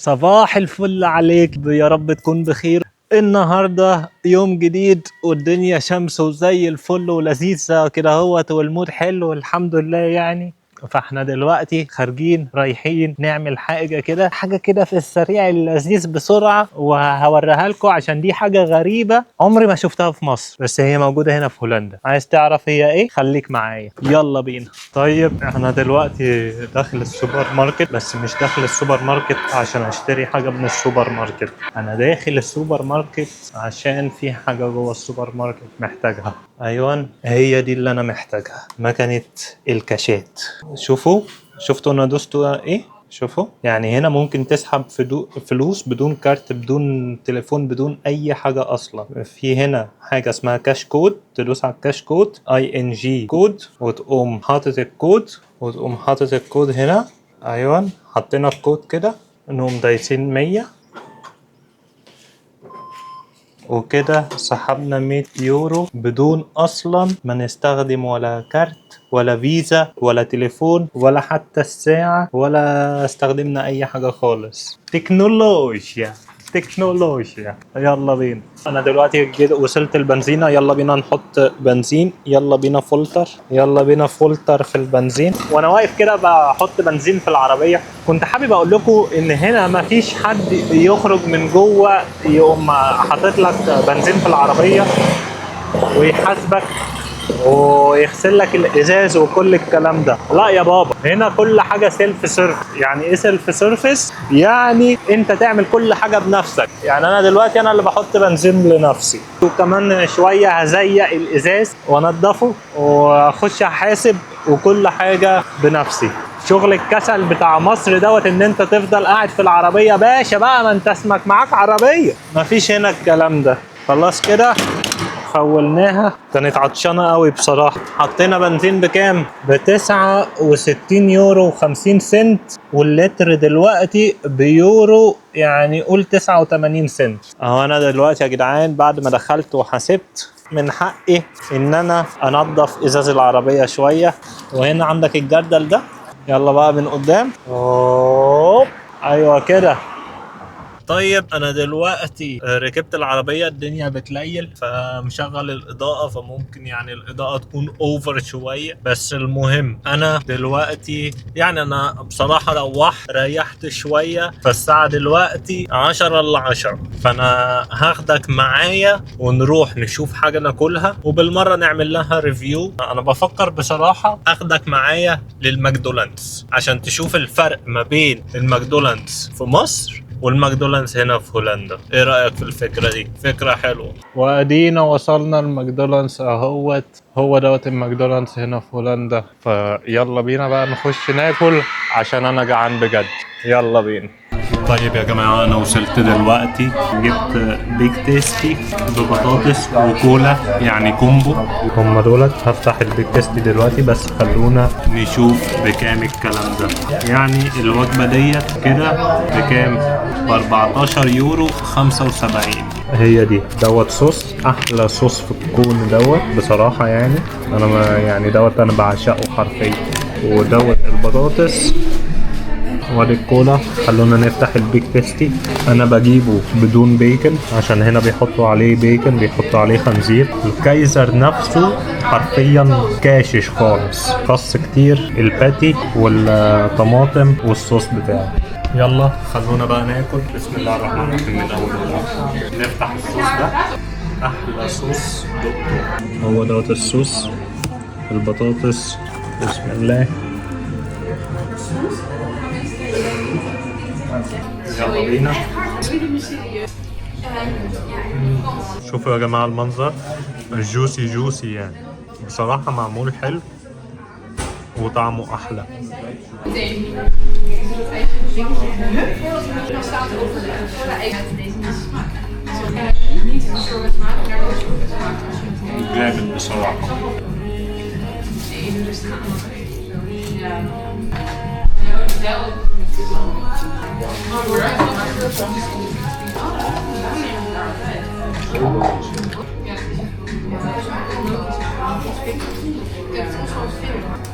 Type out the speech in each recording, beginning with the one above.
صباح الفل عليك، يا رب تكون بخير. النهارده يوم جديد والدنيا شمس وزي الفل ولذيذه كده اهوت، وال mood حلو والحمد لله يعني. فاحنا دلوقتي خارجين رايحين نعمل حاجة كده، حاجة كده في السريع اللذيذ بسرعة، وهوريها لكم عشان دي حاجة غريبة عمري ما شفتها في مصر، بس هي موجودة هنا في هولندا. عايز تعرف هي ايه؟ خليك معايا، يلا بينا. طيب احنا دلوقتي داخل السوبر ماركت، بس مش داخل السوبر ماركت عشان اشتري حاجة من السوبر ماركت، انا داخل السوبر ماركت عشان في حاجة جوه السوبر ماركت محتاجها. ايوه هي دي اللي انا محتاجها، مكنه الكاشات. شوفوا، شفتوا انا دوست ايه؟ شوفوا يعني هنا ممكن تسحب فلوس بدون كارت، بدون تليفون، بدون اي حاجة اصلا. في هنا حاجة اسمها cash code، تدوس على ال cash code ING code، وتقوم حاطط الكود، وتقوم حاطط الكود هنا. ايوه حطينا الكود كده، نقوم دايسين 100 وكده سحبنا 100 يورو بدون اصلا ما نستخدم ولا كارت ولا فيزا ولا تليفون ولا حتى الساعة، ولا استخدمنا اي حاجة خالص. تكنولوجيا تكنولوجيا. يلا بينا. انا دلوقتي جيت وصلت البنزينة، يلا بينا نحط بنزين، يلا بينا فولتر، يلا بينا فولتر في البنزين. وانا واقف كده بحط بنزين في العربية، كنت حابب اقول لكم ان هنا مفيش حد يخرج من جوه يقوم حاطط لك بنزين في العربية ويحاسبك ويغسل لك الازاز وكل الكلام ده. لا يا بابا، هنا كل حاجة self service. يعني ايه self service؟ يعني انت تعمل كل حاجة بنفسك. يعني انا دلوقتي انا اللي بحط بنزين لنفسي، وكمان شوية هزيق الازاز وانضفه واخش احاسب وكل حاجة بنفسي. شغل الكسل بتاع مصر دوت، ان انت تفضل قاعد في العربية باشا بقى، ما انت اسمك معاك عربية. مفيش هنا الكلام ده. خلاص كده فولناها، كانت عطشانة قوي بصراحة. حطينا بنزين بكام؟ ب69 يورو و50 سنت، واللتر دلوقتي بيورو يعني قول 89 سنت. اهو انا دلوقتي يا جدعان بعد ما دخلت وحسبت، من حقي ان انا انظف ازاز العربية شوية. وهنا عندك الجردل ده، يلا بقى من قدام. اوب، ايوه كده. طيب انا دلوقتي ركبت العربية، الدنيا بتليل فمشغل الاضاءة، فممكن يعني الاضاءة تكون over شوية، بس المهم انا دلوقتي يعني انا بصراحة روحت ريحت شوية، فالساعة دلوقتي 9:50، فانا هاخدك معايا ونروح نشوف حاجة ناكلها وبالمرة نعمل لها review. انا بفكر بصراحة اخدك معايا للماكدونالدز عشان تشوف الفرق ما بين الماكدونالدز في مصر والماكدونالدز هنا في هولندا. ايه رأيك في الفكرة دي؟ فكرة حلوة. وادينا وصلنا الماكدونالدز اهوت، هو دوت الماكدونالدز هنا في هولندا. فيلا بينا بقى نخش ناكل عشان انا جعان بجد. يلا بينا. طيب يا جماعة انا وصلت دلوقتي، جبت Big Tasty ببطاطس وكولا، يعني combo هم دولت. هفتح ال Big Tasty دلوقتي، بس خلونا نشوف بكام الكلام ده. يعني الوجبة ديت كده بكام؟ ب 14 يورو 75. هي دي دوت صوص، احلى صوص في الكون دوت بصراحة، يعني انا ما يعني دوت انا بعشقه حرفيا. ودوت البطاطس وادي الكولا. خلونا نفتح ال Big Tasty. انا بجيبه بدون بيكن عشان هنا بيحطوا عليه بيكن، بيحطوا عليه خنزير. الكايزر نفسه حرفيا كاشش خالص، خس كتير، ال patty والطماطم والصوص بتاعه. يلا خلونا بقى ناكل. بسم الله الرحمن الرحيم. من اول وجديد نفتح الصوص ده، احلى صوص دقته هو دوت الصوص، البطاطس. بسم الله، يلا بينا. شوفوا يا جماعة المنظر، juicy juicy يعني بصراحة معمول حلو وطعمه أحلى. جامد بصراحة.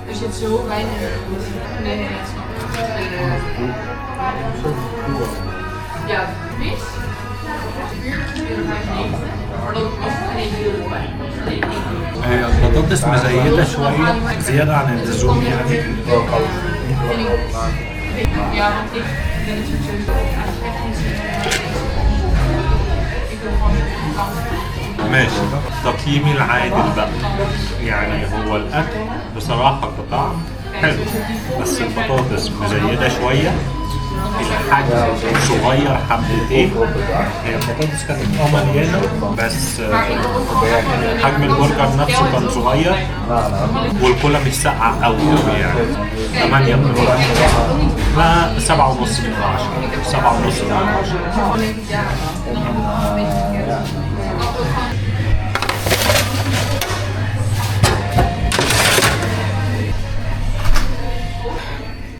Er zit zo weinig. Nee, dat snap ik. Ja, vis. €4,95. Maar dat was €1, hè? Dat is alleen €1. هي البطاطس مزيدة شوية زيادة عن اللزوم يعني. Ja, want ik ben natuurlijk sowieso eigenlijk echt geen zin. Ik wil gewoon vakantie. ماشي، تقييمي العادل بقى، يعني هو الأكل بصراحة كطعم حلو، بس البطاطس مزيدة شوية، الحجم صغير حبتين. هي البطاطس كانت مليانة، بس حجم البرجر نفسه كان صغير، والكولا مش ساقعة قوي قوي يعني. 8 من 10، لا، 7.5 من 10، 7.5 من 10. Ja, dan een beetje verkeerd. Dan ook gewoon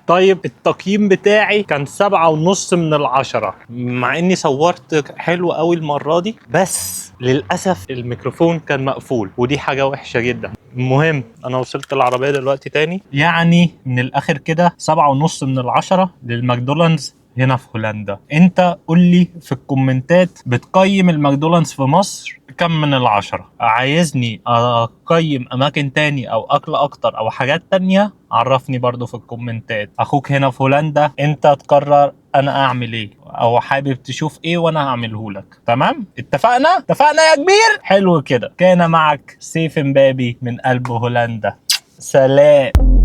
طيب، التقييم بتاعي كان 7.5 من 10، مع اني صورت حلو قوي المرة دي، بس للأسف الميكروفون كان مقفول، ودي حاجة وحشة جدا. المهم انا وصلت العربية دلوقتي تاني، يعني من الاخر كده 7.5 من 10 للماكدونالدز هنا في هولندا. انت قول لي في الكومنتات بتقيم الماكدونالدز في مصر كم من العشرة؟ عايزني اقيم اماكن تاني او اكل اكتر او حاجات تانية؟ عرفني برضو في الكومنتات. اخوك هنا في هولندا، انت تقرر انا اعمل ايه او حابب تشوف ايه وانا هعمله لك. تمام؟ اتفقنا؟ اتفقنا يا كبير. حلو كده. كان معك سيف امبابي من قلب هولندا. سلام.